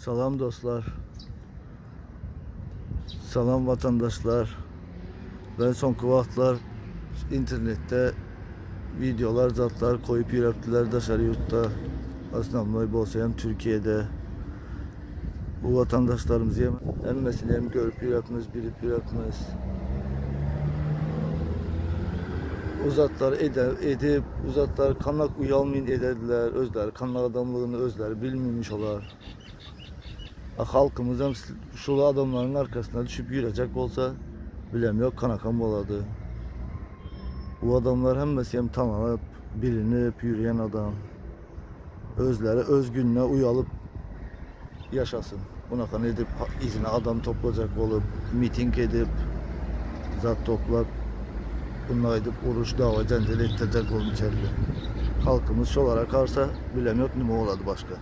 Salam dostlar. Salam vatandaşlar. Ben soňky wagtlar internetde videolar zatlar koyup ýürepdiler daşary ýurtda. Osnovnoy bolsa hem Türkiye'de. Bu vatandaşlarymyzy hem hemmesini hem görüp ýürepmiz, bilip ýürepmiz. Uzatlar eder, edip, uzatlar kanak uyalmayın ederdiler. Özleri kanak adamlığını özleri bilmemiş olar. Halkımız hem şul adamların arkasına düşüp yürüyecek olsa bilem yok kanakan boladı. Bu adamlar hemmesi hem tanınıp, bilinip yürüyen adam. Özleri öz gününe uyalıp yaşasın. Bunakan edip izine adam toplayacak olup, miting edip, zat toplap, bunlar edip uruş, dava, cencel ettirecek olup içeride. Halkımız şolara karsa bilem yok nime oladı başka.